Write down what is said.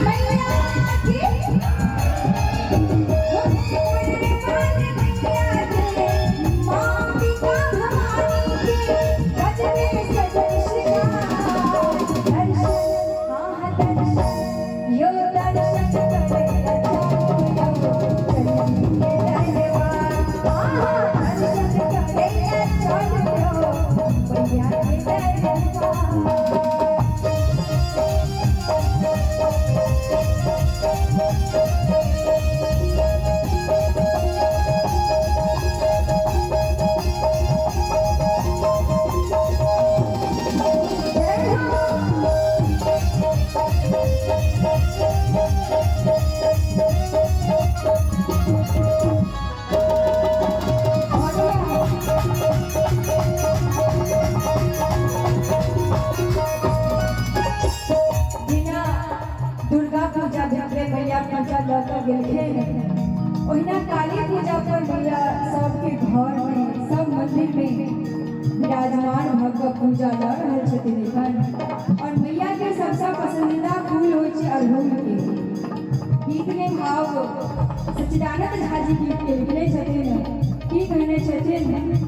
मैया के, वाले मैया के, माँ अंबिका भवानी के गजबे सजल श्रृंगार। दर्शन, हाँ हाँ दर्शन, यो दर्शन करेला चलो चंडी के दरबार। हाँ हाँ दर्शन करेला चलो मैया के दरबार। जय हो। जेना दुर्गा पूजा भेलै, भैया पूजा लऽ कऽ गेलखिन, ओहिना काली पूजा पर भैया सबके घरमे, सब मंदिरमे विराजमान भऽ कऽ पूजा लऽ रहल छथिन एखन। आओर मैयाके सबसँ पसन्दीदा फूल होइ छै अड़हुलके। गीतमे भाव सच्चिदानंद झा जी गीत के लिखने छथिन। की कहने छथिन?